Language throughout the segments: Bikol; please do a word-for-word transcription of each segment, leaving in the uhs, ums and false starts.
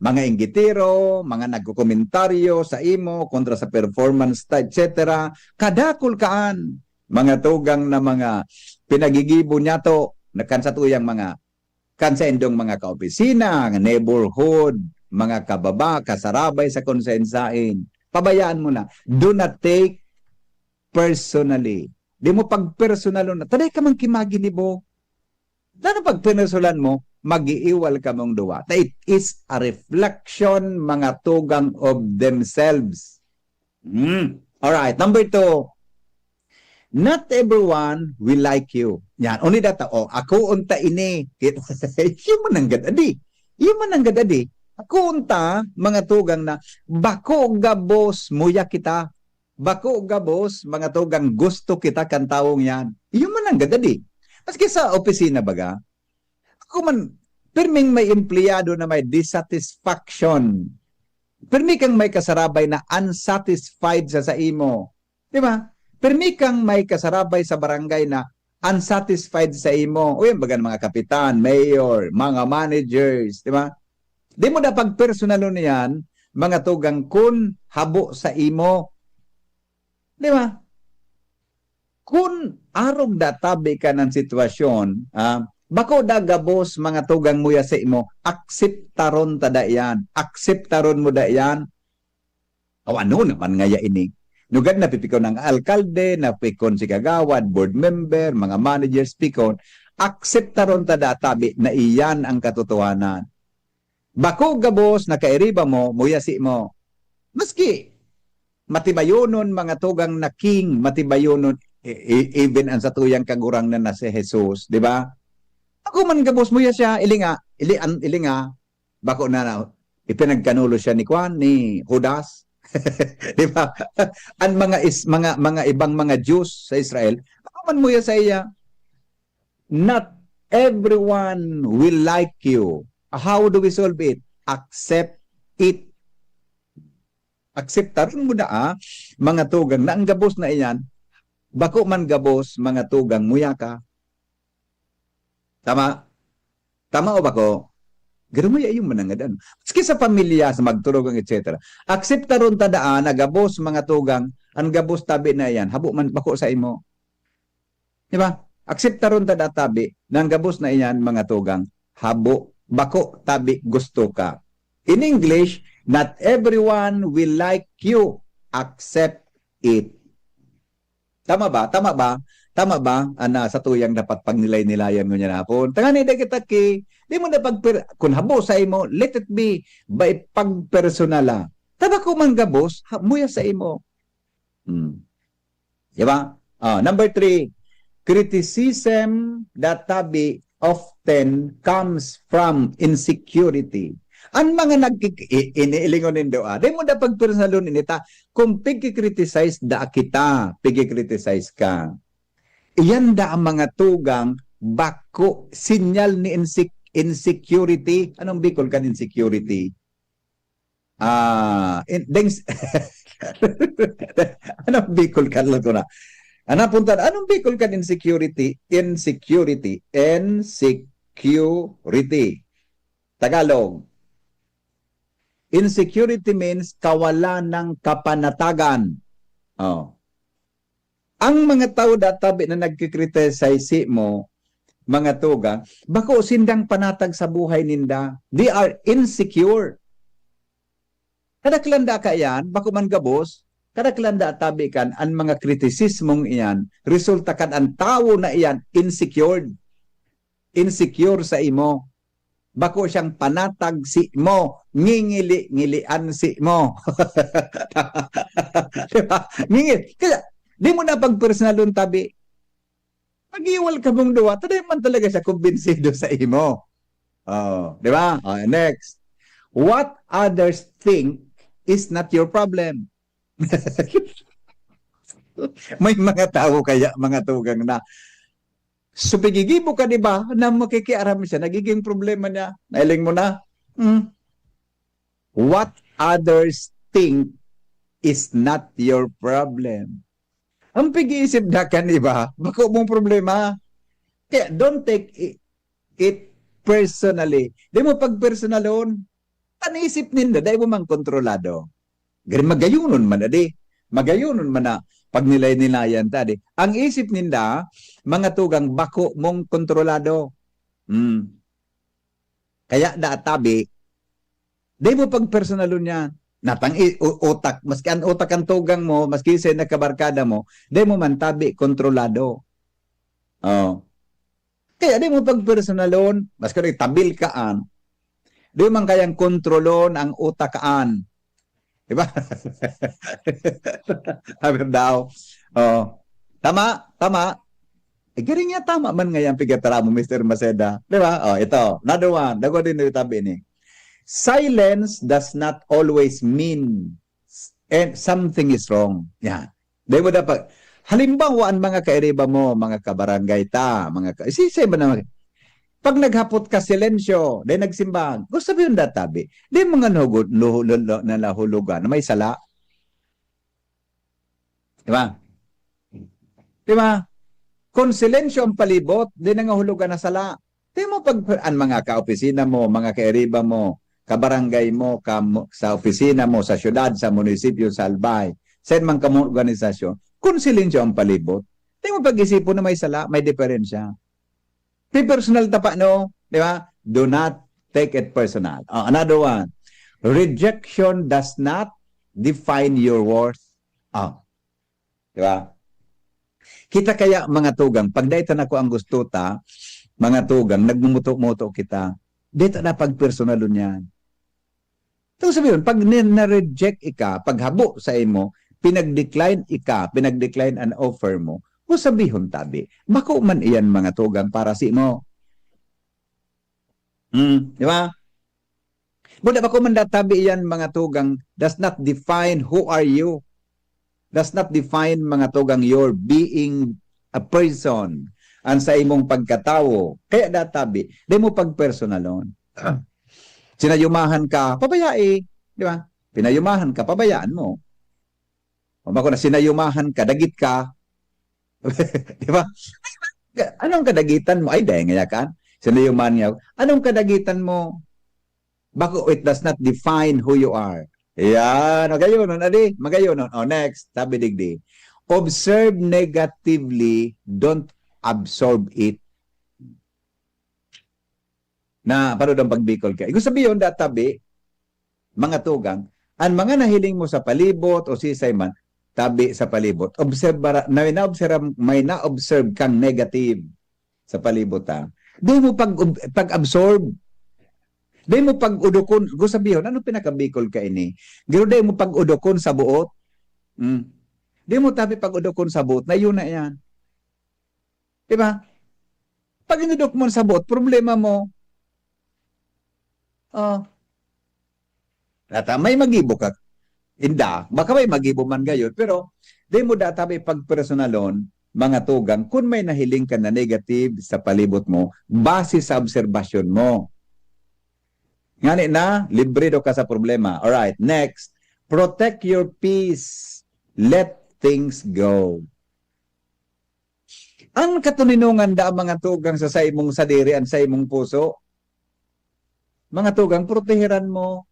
mga inggitero, mga nagkokomentaryo sa imo kontra sa performance ta, et cetera. Kadakul kaan, mga tugang na mga pinagigibo niyato na kan satuyang mga, kan saindong mga kaopisina, neighborhood, mga kababa, kasarabay sa konsensain. Pabayaan mo na. Do not take personally. Di mo pagpersonalon na, "Taday ka man kimaginibo." Lalo pag pinersonan mo, mag-iiwal kamong duwa. Ta it is a reflection, mga tugang, of themselves. Hmm. Alright, number two. Not everyone will like you. Yan. Only that, oh, ako unta ini. Iyo man nanggad adi. Iyo man nanggad adi. Ako unta, mga tugang na, bako gabos muya kita. Bako gabos, mga tugang, gusto kita kan tawong yan. Iyo man nanggad adi. Maski sa opisina baga, ako man, pirming may empleyado na may dissatisfaction. Pirmi kang may kasarabay na unsatisfied sa saimo. Di ba? Pirmi kang may kasarabay sa barangay na unsatisfied sa imo. O yan, baga mga kapitan, mayor, mga managers, di ba? Di mo dapat personalon yan, mga tugang, kun habo sa imo. Di ba? Kun arog da tabi ka ng sitwasyon, ah, bako da gabos, mga tugang, muya sa imo, akseptaron ta da yan. Akseptaron mo da yan. O ano naman ngaya ini? Nugad na pipikon ang alkalde, na pikon si kagawad, board member, mga managers, pikon. Akseptaron ta da tabi na iyan ang katotohanan. Bako gabos na kairiba mo, muya sa imo. Maski matibayonon, mga tugang, na king, matibayonon, e-, e-, even ang satuyang Kagurangnan na si Jesus, di ba? Ako man gabos, muya siya, ilinga, ili-, an-, ilinga, bako na, na ipinagkanulo siya ni Kwan, ni Judas. Di ba? Ang mga is-, mga, mga ibang mga Jews sa Israel, bako man muya sa iya. Not everyone will like you. How do we solve it? Accept it. Akseptaron mo na, ah, mga tugang, na ang gabos na iyan, bako man gabos, mga tugang, muya ka. Tama? Tama o bako? Garo mo yayo manangadan. Maski sa pamilya, sa magturog, et cetera. Akseptaron ta daan na gabos, mga tugang, ang gabos tabi na iyan, habo man bako sa imo. Di ba? Akseptaron ta da tabi, na ang gabos na iyan, mga tugang, habo, bako tabi gusto ka. In English, not everyone will like you, accept it. Tama ba? Tama ba? Tama ba? Ana, sa tuyang dapat pagnilay-nilayan ngunyan na hapon. Tangani, di kita ki, di mo na pagpir-, kun habo sa imo, let it be, ba ipagpersonala. Tabako man gabos, ha, muya sa imo. Hmm. Di ba? Ah, number three, criticism that tabi often comes from insecurity. Ang mga nagkik-, i-, iniilingon nindo, ah, di mo dapat personalon ini ta, kung pigki-criticize da kita, pigki-criticize ka. Iyan da ang mga tugang, bako, sinyal ni insec-, insecurity. Anong Bicol kan insecurity? Ah, in, deng, anong Bicol kan, alam ko na. Ano punta? Anong Bicol kan insecurity? Insecurity. Insecurity. Tagalog. Insecurity means kawalan ng kapanatagan. Oh. Ang mga tao da tabi na nagki-criticize mo, mga tugang, bako sindang panatag sa buhay ninda. They are insecure. Kadaklan da kaiyan, bako man gabos, kadaklan da tabi kan an mga kritisismong iyan, resulta kan an tawo na iyan insecure. Insecure sa imo. Bako siyang panatag sa imo, ngingili-ngilian sa imo. Di ba? Ngingil-, kaya, di mo na pagpersonalon tabi. Mag-iwal kamong duwa, taday man talaga siya kumbinsido sa imo. Oh, di ba? Oh, next. What others think is not your problem. May mga tao kaya, mga tugang, na so, pigigibo ka, di ba, na makikiaram siya, nagiging problema niya. Nailing mo na? Hmm. What others think is not your problem. Ang pag-iisip na kan iba, bako mong problema. Kaya don't take i-, it personally. Di mo pagpersonalon. An isip ninda, dai mo man kontrolado. Gari magayonon man, adi. Magayonon man na pagnilay-nilayan ta, adi. Ang isip ninda, mga tugang, bako mong kontrolado. Hmm. Kaya da tabi, dai mo pagpersonalon yan. Natang i-, u-, utak, maski an utak ang tugang mo, maski sa nagkabarkada mo, dai mo man tabi kontrolado. Oh. Kaya dai mo pagpersonalon, maski na tabil ka an, dai man kayang kontrolon ang utak an. Di ba? Sabi daw. Oh. Tama, tama. Eh, gari nga, tama man nga yan, pigatara mo, Mister Maceda. Di ba? Oh, ito. Another one. Dagwa din ito tabi ni. Silence does not always mean s-, and something is wrong. Yan. Dai mo dapat, halimbawa, an mga kairiba mo, mga kabarangay ta, mga ka-, sisay ba naman? Pag naghapot ka, silensyo, dai nagsimbag. Gusto mo yung databi? Di mga nahugod, luhu-, lu-, lu-, nalahulugan na may sala. Di ba? Di ba? Kung silensyo ang palibot, di nangahulugan na sala. Di mo pag, an mga kaopisina mo, mga kairiba mo, kabarangay mo, ka, sa opisina mo, sa syudad, sa munisipyo, sa albay, sa man kamong organisasyon, kung silensyo ang palibot, di mo pag-isipon na may sala, may diferensya. Pi-personal ta pa, no? Di ba? Do not take it personal. Oh, another one. Rejection does not define your worth. Oh. Di ba? Kita kaya, mga tugang, pag dai ta nako ang gusto ta, mga tugang, nagmumuto-muto kita. Dai ta na pagpersonalon yan. Ito sabihin, pag ni-, na-reject ika, paghabo sa imo, pinag-decline ika, pinag-decline an offer mo, o sabihon tabi, bako man iyan, mga tugang, para sa imo. Hmm, di ba? Buda, bako man databi iyan, mga tugang, does not define who are you. Does not define, mga tugang, your being a person. An sa imong pagkatawo. Kaya databi, di mo pagpersonalon. Sinayumahan ka, pabayai. Di ba? Pinayumahan ka, pabayaan mo. O bako na sinayumahan ka, dagit ka. Di ba? Anong kadagitan mo? Ay, dahil ngaya ka. Sinayumahan niya. Anong kadagitan mo? Bako, it does not define who you are. Yan. Magayon nun, adi. Magayon nun. O, next. Sabi digdi. Observe negatively, don't absorb it. Na, paano daw pagbikol ka? Ibig sabihin, databi, mga tugang, an mga nahiling mo sa palibot o sisay man, tabi sa palibot. Obserba, may na-observe, may na-observe kang negative sa palibot, ha? Di mo pag, pag-absorb. Di mo pag-udokon. Gusto sabihin, ano pinakabikol ka ini? Pero di mo pag-udokon sa buot. Hmm. Di mo tabi pag-udokon sa buot. Na yun na yan. Di ba? Pag inudok mo sa buot, problema mo. Oh. At, ah, may magibo ka. Inda, baka may magibo man gayon, pero di mo databi pagpersonalon, mga tugang, kung may nahiling ka na negative sa palibot mo, base sa obserbasyon mo. Ngani na, libre daw ka sa problema. Alright, next. Protect your peace. Let things go. Ang katoninongan da, mga tugang, sa saimong sadiri, an saimong puso. Mga tugang, proteheran mo.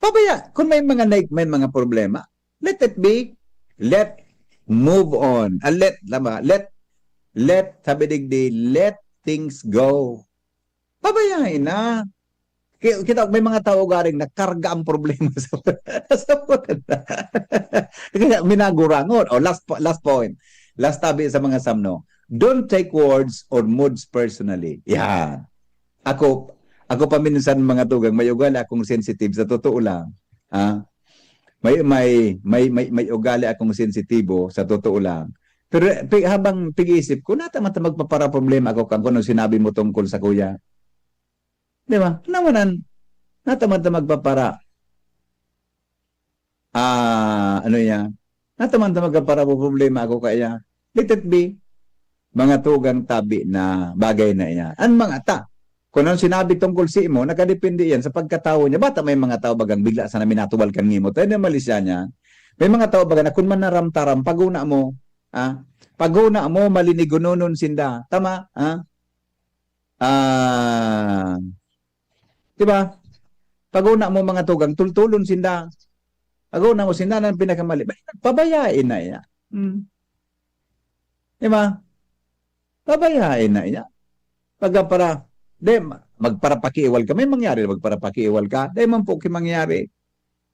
Pabaya, kung may mga nag-, may mga problema, let it be. Let move on. Ah, let, tama, let, let, sabi digdi, let things go. Pabayain na. Ki-, kita, may mga tao garing nakarga ang problema sa, sa, kaya minagurangon. O, last po, last point. Last tabi sa mga samno. Don't take words or moods personally. Yan. Ako, ako pa minsan, mga tugang, may ugali akong sensitive, sa totoo lang. Ha? May, may, may, may, may ugali akong sensitibo, sa totoo lang. Pero pi-, habang pig-iisip ko, nata man ta magpaparaproblema ako kan kung anong sinabi mo tungkol sa kuya. Di ba? Ano man an-, nata man ta magpapara-, ah, ano yan? Nata man ta magpaparaproblema ako kaya. Let it be. Mga tugang tabi na bagay na iyan. An mga ta, kung anong sinabi tungkol sa imo, nakadepende yan sa pagkatawo niya. Bata may mga tao bagang bigla sana minatuwal kan ngimot. Ay, na mali siya niya. May mga tao baga na kung manaramtaram, paguna mo, ah, paguna mo, malinigononon sinda. Tama, ah? Ah, di ba? Pag una mo mga tugang, tultulon sinda. Pag una mo sinda, nang pinakamali. Ba, pabayain na iya. Hmm. Di ba? Pabayain na iya. Pagka para, di, magparapakiiwal ka. May mangyari na magparapakiiwal ka. Di man po ki mangyari.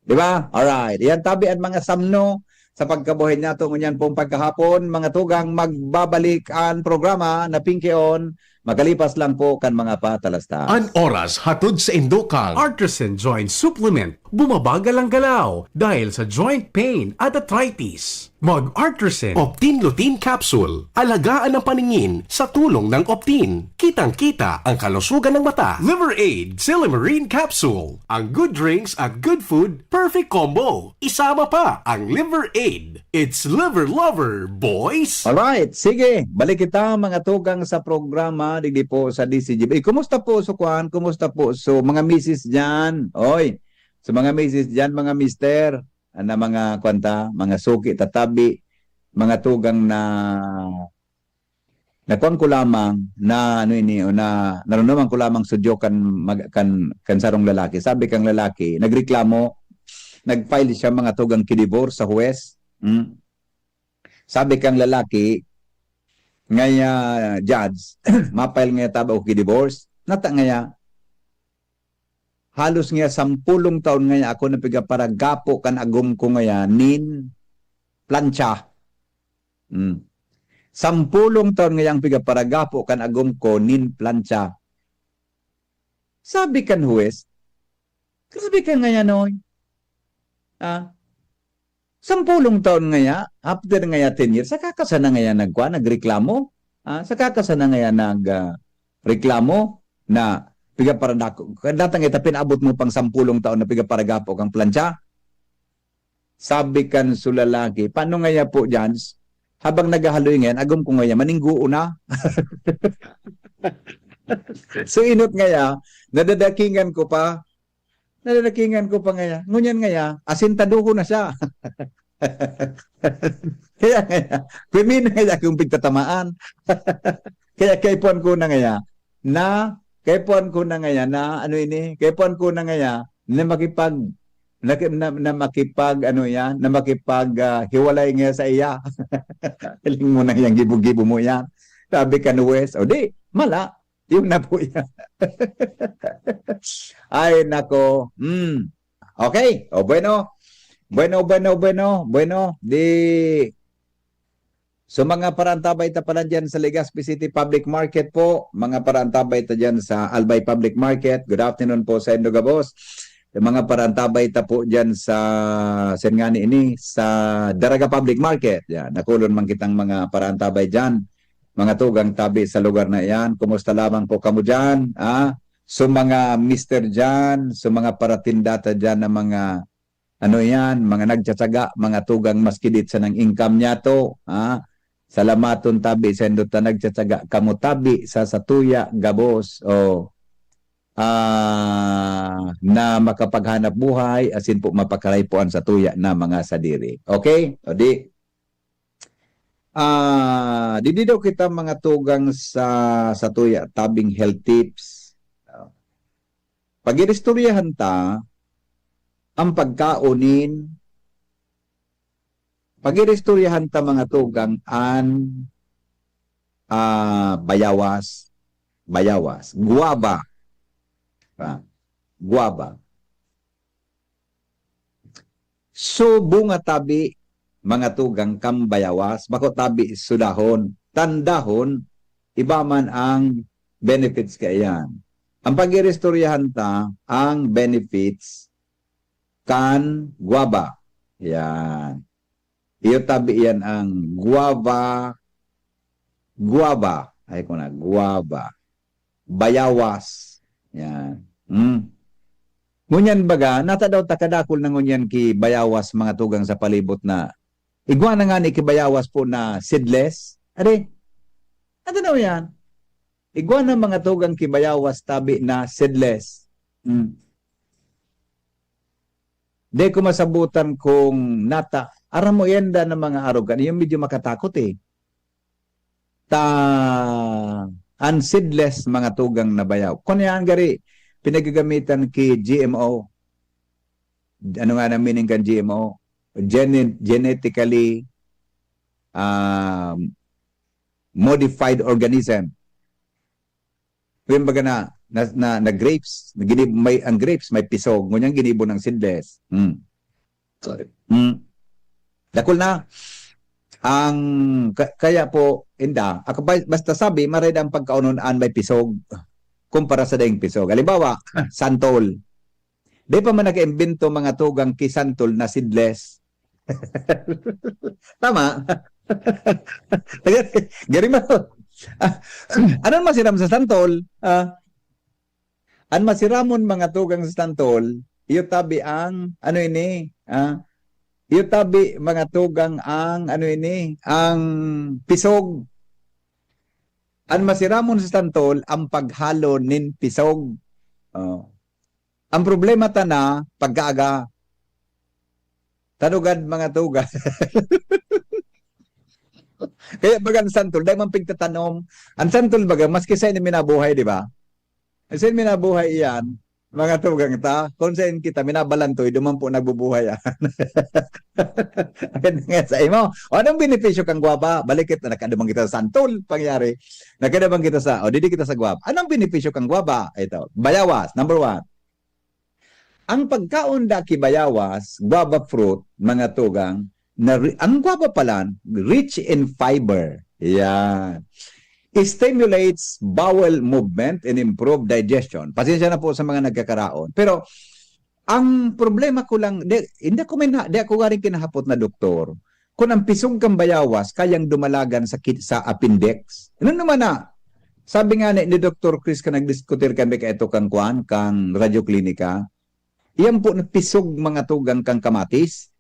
Di ba? Alright. Yan tabi ang mga samno sa pagkabuhay nato ngunyan pong pagkahapon. Mga tugang, magbabalik ang programa na Pinkion. Makalipas lang po kan mga patalastas. An oras hatod sa indokang Artisan Joint Supplement. Bumabagal ang galaw dahil sa joint pain at arthritis. Mag Artisan Optin Lutein Capsule. Alagaan ang paningin sa tulong ng Optin. Kitang-kita ang kalusugan ng mata. Liver Aid Silimarin Capsule. Ang good drinks at good food, perfect combo. Isama pa ang Liver Aid. It's Liver Lover, boys! Alright, sige. Balik kita mga tugang sa programa digdi po sa D C G B. Eh, kumusta po so kwan? Kumusta po so mga misis diyan? Oy, sa mga misis diyan, mga mister, na mga kwanta, mga suki, tatabi, mga tugang na nakuan ko lamang na ano ini o na narunuman ko lamang sudyo kan mag, kan kan sarong lalaki. Sabi kang lalaki, nagreklamo, nag-file siya mga tugang ki-divorce sa huwes. Hmm? Sabi kang lalaki, ngaya judge, mapile ngaya taba ko ki-divorce. Nata ngaya, halos ngaya sampulong taon ngaya ako napigaparagapo kan agom ko ngaya nin plancha. Hmm. Sampulong taon ngaya ang pigaparagapo kan agom ko nin plancha. Sabi kan huwes, "Grabe ka ngayon, oy. Ah, sampulong taon ngaya, after ngaya ten years, saka ka sana ngaya nagkwa, nagreklamo? Ah, saka ka sana ngaya nag, ah, reklamo na pigaparadako, datang ita pinaabot mo pang sampulong taon na pigaparagapo kang plancha?" Sabi kan sulalaki, "Paano ngaya po, Jans? Habang naghahaloy ngayan, agom ko ngaya, maningguo na." So, inot ngaya, nadadakingan ko pa. Nadadakingan ko pa ngaya. Ngunyan ngaya, asintaduho na siya. Kaya ngaya, kami na ngaya kung pigtatamaan. Kaya kaipuan ko na ngaya, na, kaipuan ko na ngaya na, ano ini, kaipuan ko na ngaya, na makipag, na, na, na makipag, ano yan, na makipag, ah, hiwalay ngaya sa iya. Hiling mo na yang gibo-gibo mo yan. Sabi kan huwes, "O di, mala." Yun na po yan. Ay, nako. Hmm. Okay. O, bueno. Bueno, bueno, bueno, bueno. Di, so, mga paraantabay ta pala dyan sa Legazpi City Public Market po, mga paraantabay ta dyan sa Albay Public Market, good afternoon po sa indo gabos. Yung mga paraantabay ta po dyan sa, saan nga ni ini, sa Daraga Public Market. Yan, nakulon man kitang mga paraantabay dyan, mga tugang tabi sa lugar na iyan. Kumusta lamang po kamo dyan? Ah? So, mga mister dyan, so, mga paratinda ta dyan na mga, ano yan, mga nagtsatsaga, mga tugang maski dit sanang income niyato, ah? Salamaton tabi sa indo ta nagtsatsaga kamo tabi sa satuya gabos o, ah, na makapaghanap buhay asin po mapakaray po an satuya na mga sadiri. Okay? O di, ah, didi daw kita mga tugang sa satuya tabing health tips. Pag-iristoryahan ta ang pagkaon nin, pag-iristoryahan ta mga tugang an, ah, bayawas, bayawas, guwaba. Ah, guwaba. So, bunga tabi, mga tugang kan bayawas, bako tabi sudahon, tandahon, iba man ang benefits kaiyan. Ang pag-iristoryahan ta, ang benefits kan guwaba. Yan. Iyo tabi yan ang guwaba, guwaba. Ay ko na, guwaba. Bayawas. Yan. Hmm. Ngunyan baga, nata daw ta kadakul na ngunyan ki bayawas mga tugang sa palibot na igwa na nga ni ki bayawas po na seedless. Ade, ano daw yan? Igwa na mga tugang ki bayawas tabi na seedless. Hmm. Di ko masabutan kung nata. Aram mo yan da ng mga arogan. Yung medyo makatakot eh. Ta, ang seedless mga tugang na bayaw. Kung yan gari, pinagagamitan ki G M O. Ano nga ang meaning kan G M O? Gene-, genetically, um, modified organism. Kumbaga na, na, na, na grapes, na ginib-, may, ang grapes may pisog, ngunyan ginibo ng seedless. Hmm. Sorry. Hmm. Dakul na. Ang, ka-, kaya po, inda, ako ba, basta sabi, maray ang pagkaunon an may pisog kumpara sa daing pisog. Halimbawa, santol. Di pa man nag-imbento mga tugang ki santol na seedless. Tama. Gari mo. Ah, ano an masiram sa santol? Ah, an masiramon mga tugang sa santol, iyo tabi ang, ano ini? Ah, iyo tabi mga tugang ang, ano ini? Ang pisog. An masiramon sa santol, ang paghalo nin pisog. Oh. Ang problema ta na, pagkaaga. Tanugad mga tugang. Kaya baga an santol, dai man pigtatanom. An santol baga, maski sa ini minabuhay, di ba? Sa ini minabuhay iyan, mga tugang ta, kung saan kita minabalantoy, duman po nagbubuhay yan. Ayun nga sa imo. O, anong benepisyo kang guwaba? Balik kita, nakadumang kita sa santol, pangyari. Nakadumang kita sa, o, didi kita sa guwaba. Anong benepisyo kang guwaba? Ito, bayawas, number one. Ang pagkaon da ki bayawas, guava fruit, mga tugang, na ri-, ang guava pala, rich in fiber. Yan. Stimulates bowel movement and improve digestion. Pasensya na po sa mga nagkakaraon. Pero, ang problema ko lang, di, hindi ako may na, di ako garing kinahapot na doktor. Kung ang pisog kang bayawas, kayang dumalagan sa, ki-, sa appendix. Ano naman na? Sabi nga ni, ni Doktor Chris ka nagdiskutir kami ka ito kang kwan, kang Radyo Klinika. Iyan po na pisog mga tugang kang kamatis.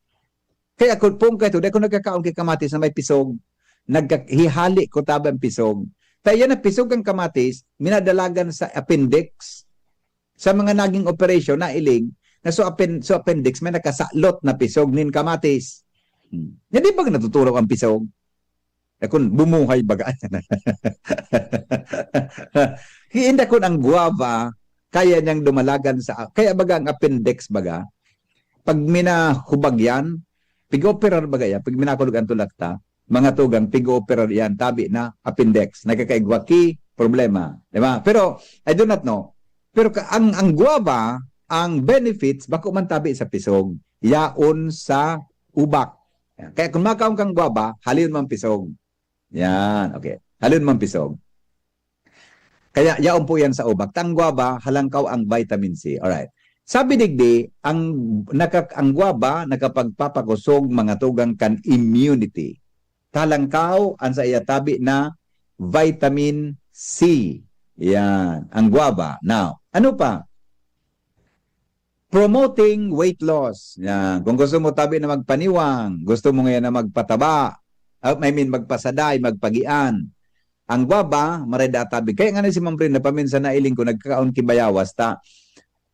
Kaya ako pong kaito, di ako nagkakaon kay kamatis na may pisog. Nagkahihali ko tabi ang pisog. Kaya yan ang pisog ang kamatis, minadalagan sa appendix. Sa mga naging operasyon, nailing, na so, apen-, so appendix, may nakasalot na pisog nin kamatis. Hmm. Yan di ba natuturaw ang pisog? Eh, kung bumuhay baga. Hinda kun ang guava, kaya niyang dumalagan sa, kaya baga ang appendix baga, pag minahubag yan, pig-operar baga yan, pag minakulog ang tulak ta, mga tugang, pig-operar yan, tabi na appendix, nagkakaigwa ki problema. Di ba? Pero, I do not know. Pero ka, ang, ang guava, ang benefits, bako man tabi sa pisog, yaon sa ubak. Yan. Kaya kung makaon kang guava, halin man pisog. Yan, okay. Halin man pisog. Kaya yaon po yan sa ubak. Tang guava, halangkaw ang vitamin C. Alright. Sabi digdi, ang, nakak-, ang guava nakapagpapakusog mga tugang kan immunity. Talangkaw ang sa iya tabi na vitamin C. Yan, ang guava. Now, ano pa? Promoting weight loss. Yan. Kung gusto mo tabi na magpaniwang, gusto mo ngayon na magpataba, ah, I mean, magpasaday, magpagian, ang guava, maray da tabi. Kaya nga na si Ma'am Brenda, paminsan na iling ko, nagkakaon ki bayawas ta.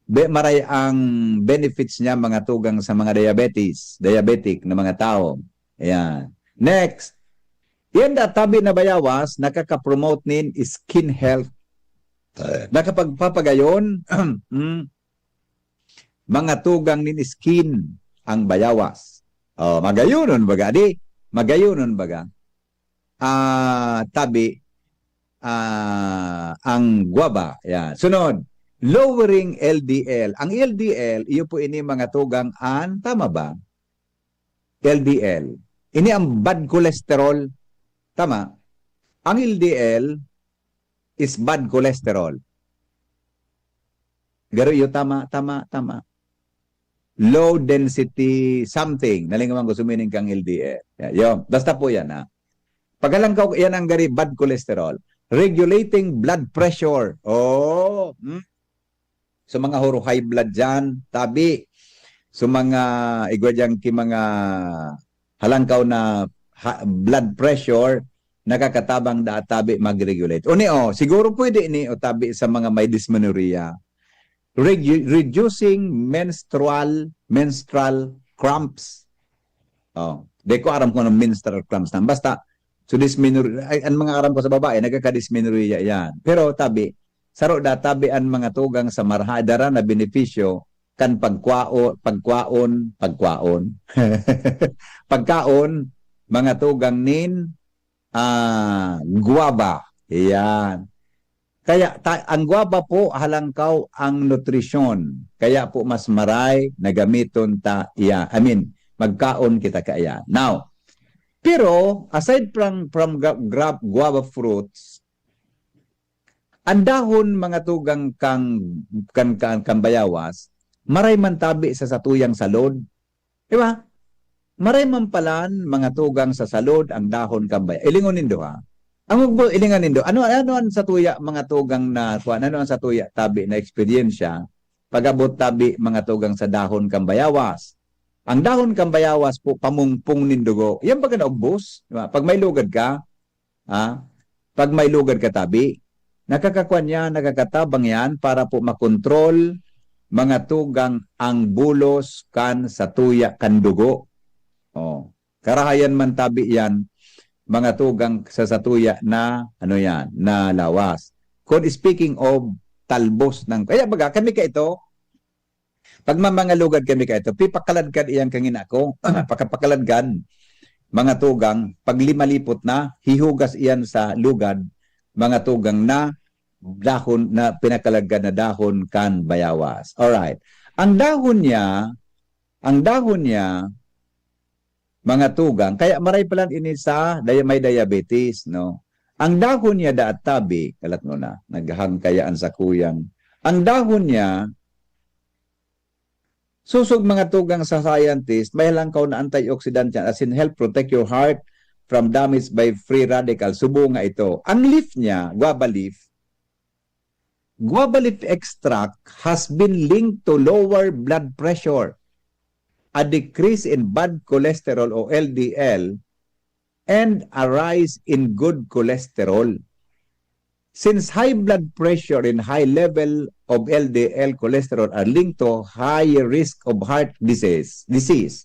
Be, maray ang benefits niya, mga tugang sa mga diabetes, diabetic na mga tao. Ayan. Next, yan da tabi na bayawas, nakaka-promote nin skin health. Nakapagpapagayon, mm, mga tugang nin skin ang bayawas. Oh, magayonon baga, di? Magayonon baga. Ah, tabi, ah, ang guava. Yan. Sunod, lowering L D L. Ang L D L, iyo po ini mga tugang an, tama ba? L D L. Ini ang bad cholesterol. Tama? Ang L D L is bad cholesterol. Garo iyo, tama, tama, tama. Low density something. Nalingawan ko sumining kang L D L. Ya, yun. Basta po yan, ha. Pagkalangkaw, yan ang gari, bad cholesterol. Regulating blood pressure. Oh, hmm? So, mga huro high blood dyan, tabi. So, mga igwa dyan ki mga halangkaw na ha-, blood pressure, nakakatabang da tabi mag-regulate. O ni, oh, siguro pwede ni, o tabi sa mga may dysmenorrhea. Regu-, reducing menstrual, menstrual cramps. Oh, di ko aram kung anong menstrual cramps na. Basta, so dysmenorrhea, ay, ang mga aram ko sa babae, nagkaka-dysmenorrhea yan. Pero tabi, saro da tabi an mga tugang sa marahay dara na benepisyo kan pagkwao-, pagkwaon, pagkwaon. Pagkaon, mga tugang nin, ah, guwaba. Iyan. Kaya ta-, ang guwaba po, halangkaw ang nutrisyon. Kaya po mas maray na gamiton ta iya. I mean, magkaon kita kaiyan. Now, pero aside from, from gra-, gra-, guava fruits, ang dahon, mga tugang, kang, kan, kan, kan bayawas, maray man tabi sa satuyang salod. Di ba? Maray man palan, mga tugang, sa salod ang dahon kan baya-, ilingon nindo, ha? Ang ugbo, ilingan nindo. Ano, ano ang satuya, mga tugang, na, kuwan, ano ang satuya tabi na eksperyensya? Pag-abot tabi, mga tugang, sa dahon kan bayawas. Ang dahon kan bayawas po, pamungpong nin dugo. Yan baga na ugbos, di ba? Pag may lugad ka, ha? Pag may lugad ka tabi, nakakakuan yan, nakakatabang yan para po makontrol, mga tugang, ang bulos kan satuya kan dugo. Oh, karahayan man tabi yan, mga tugang, sa satuya na, ano yan, na lawas. Kung speaking of talbos ng, kaya baga, kami ka ito, pag mamangalugad kami kaito, pipakaladkad iyan kangina ko, pakapakaladkad, mga tugang, pag limalipot na, hihugas iyan sa lugad, mga tugang, na dahon, na pinakaladkad na dahon kan bayawas. Alright. Ang dahon niya, ang dahon niya, mga tugang, kaya maray palan ini sa dia-, may diabetes, no? Ang dahon niya daat tabi, kalat mo na, naghahang kaya ang sakuyang. Ang dahon niya, susog, mga tugang, sa scientist, may halangkaw na antioxidant yan, as in help protect your heart from damage by free radical. Subo nga ito. Ang leaf niya, guava leaf, guava leaf extract has been linked to lower blood pressure, a decrease in bad cholesterol o L D L, and a rise in good cholesterol. Since high blood pressure and high level of L D L cholesterol are linked to higher risk of heart disease, disease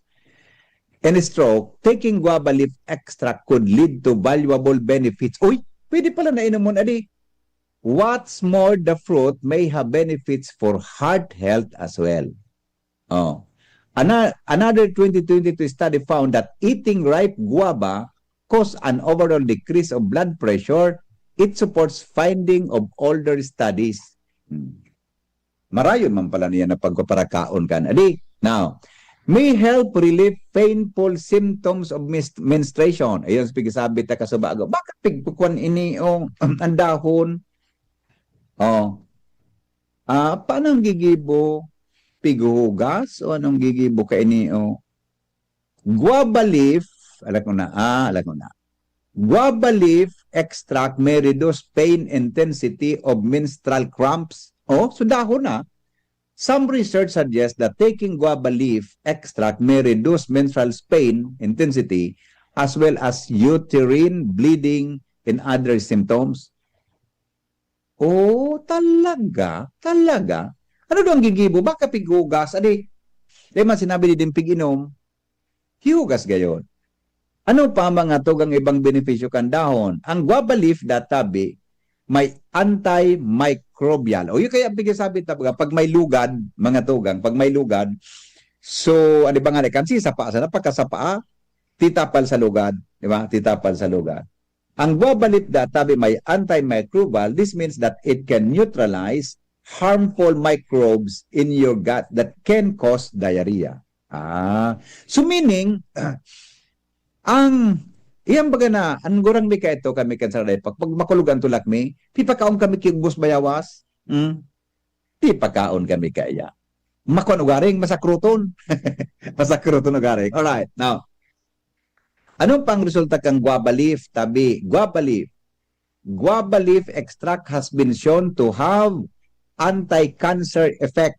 and stroke, taking guava leaf extract could lead to valuable benefits. Uy, pwede pala na inomon, adi. What's more, the fruit may have benefits for heart health as well. Oh. Ana-, another twenty twenty-two study found that eating ripe guava cause an overall decrease of blood pressure. It supports finding of older studies. Hmm. Marayon man pala niya na pagpaparakaon kan. Adi, now, may help relieve painful symptoms of mis-, menstruation. Ayun, sige, sabi ta kasubago. Bakit pigkukuan ini o ang dahon? Oh. Ah, paano ang gigibo? Pighuhugas o anong gigibo kaini o? Guava leaf, alam ko na, ah, alam ko na. Guava leaf extract may reduce pain intensity of menstrual cramps. Oh, so dahon na. Some research suggests that taking guava leaf extract may reduce menstrual pain intensity as well as uterine bleeding and other symptoms. Oh, talaga? Talaga? Ano daw ang gigibo? Baka pighugas, adi. Di man sinabi ni din pig-inom, hihugas gayon. Ano pa, mga tugang, ibang benepisyo kan dahon? Ang guava leaf, databi, may antimicrobial. O, yun kaya ang pigsasabi ta, baga, pag may lugad, mga tugang, pag may lugad, so, ano ba nga, kan sisapa, sana pagkasapa, titapal sa lugad, di ba? Titapal sa lugad. Ang guava leaf, databi, may antimicrobial. This means that it can neutralize harmful microbes in your gut that can cause diarrhea. Ah, so meaning, ang, iyang baga na, ang gurang mi kaito kami kan sa Daypak, pag makulog ang tulak mi, pipakaon kami ki ugbos bayawas. Hmm? Pipakaon kami kaya. Makuan ugaring, masakruton. Masakruton ugaring. Alright, now, ano pang resulta kang guava leaf, tabi? Guava leaf. Guava leaf extract has been shown to have anti-cancer effect.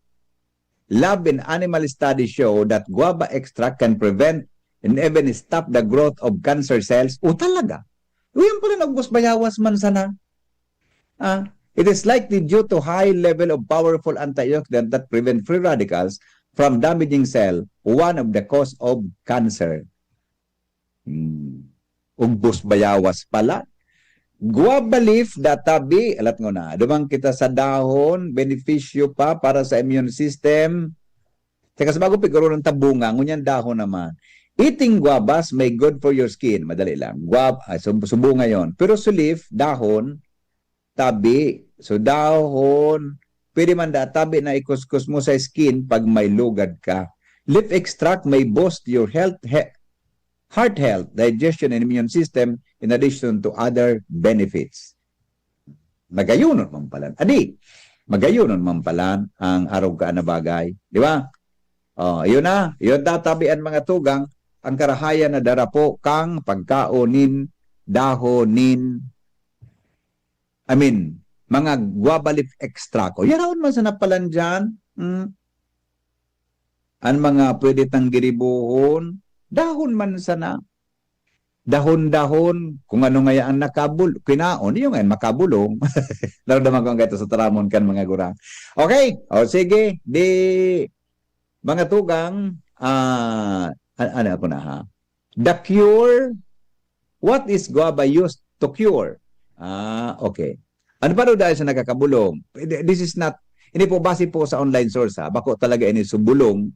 Lab and animal studies show that guava extract can prevent and even stop the growth of cancer cells. O, talaga? Uy, yan pala, nagbus bayawas man sana. Ah, it is likely due to high level of powerful antioxidant that prevent free radicals from damaging cell, one of the cause of cancer. Hmm. Ugbos bayawas pala. Guava leaf, da tabi, alat ngona. Duman kita sa dahon, benepisyo pa para sa immune system. Saka sa bago piguro ng tabunga, ngunyan dahon naman. Eating guavas may good for your skin. Madali lang. Guava, ah, sub- subunga yon. Pero sa leaf, dahon, tabi. So dahon, pwede man da tabi na ikuskus mo sa skin pag may lugad ka. Leaf extract may boost your health, he- heart health, digestion, and immune system in addition to other benefits. Magayunon man palan. Adi, magayunon man palan ang arog ka na bagay. Di ba? Oh, yun na. Yun tatabi ang mga tugang, ang karahayan na darapo kang pagkaon nin dahon nin, I mean, mga guava leaf extract. O, yaraon man sa napalan dyan. Hmm. Ang mga pwede tang giribuhon, dahon man sana. Dahon-dahon, kung ano nga ang nakabul-, kinaon, yung nga makabulong. Naramdaman ko ang gato sa taramon kan mga gurang. Okay, o sige, di, mga tugang, ah, an-, ano ako na ha? The cure, what is guava used to cure? Ah, okay. Ano pa daw dahil sa nakakabulong? This is not, ini po base po sa online source ha, bako talaga ini subulong,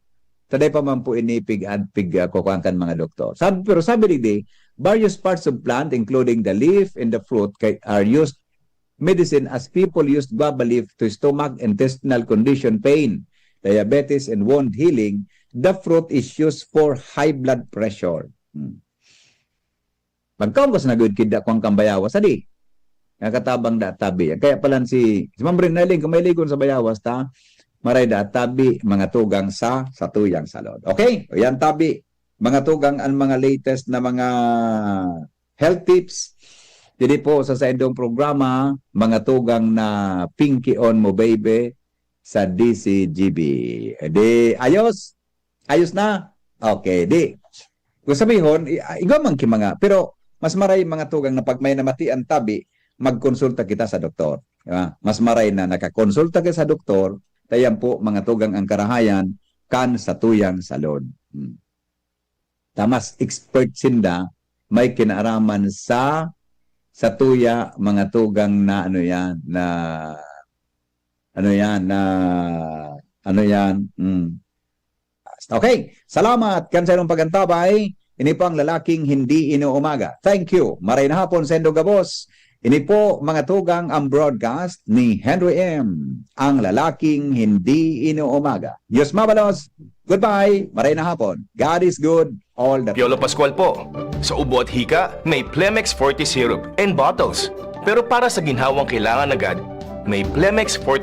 taday pa man po ini pig, pig, ah, kukuhaan kan mga doktor. Sabi, pero sabi digdi, various parts of plant, including the leaf and the fruit, kay, are used medicine as people used guava leaf to stomach, intestinal condition, pain, diabetes, and wound healing. The fruit is used for high blood pressure. Hmm. Pagkaon ko sa naguyod kidda ko ang kambayawa, sadi. Nga katabang da tabi. Kaya palan si, si Ma'am Brin, nailing ko, may ligon sa bayawas ta, maray da tabi, mga tugang sa, sa tuyang salon. Okay? O yan, tabi, mga tugang, ang mga latest na mga health tips. Didi po sa saindong programa, mga tugang na Pinky on mo, baby, sa D C G B. E di, ayos? Ayos na? Okay, di. Kung sabihon, i-, ah, igwa man ki mga, pero mas maray mga tugang na pag may namati ang tabi, magkonsulta kita sa doktor. Di ba? Mas maray na nakakonsulta ka sa doktor, tayan po mga tugang ang karahayan kan sa tuyang salon. Hmm. Ta mas expert sinda, may kinaaraman sa, sa tuya, mga tugang na ano yan, na, ano yan, na, ano yan, hmm. Okay, salamat kan sa inyong pagantabay. Ini po ang lalaking hindi inuumaga. Thank you. Maray na hapon sa indong gabos. Ini po, mga tugang, ang broadcast ni Henry M, ang lalaking hindi inuumaga. Diyos mabalos. Goodbye. Maray na hapon. God is good all the Piolo Pascual po. Sa ubo at hika, may Plemex Forte Syrup and bottles. Pero para sa ginhawang kailangan agad, may Plemex Forte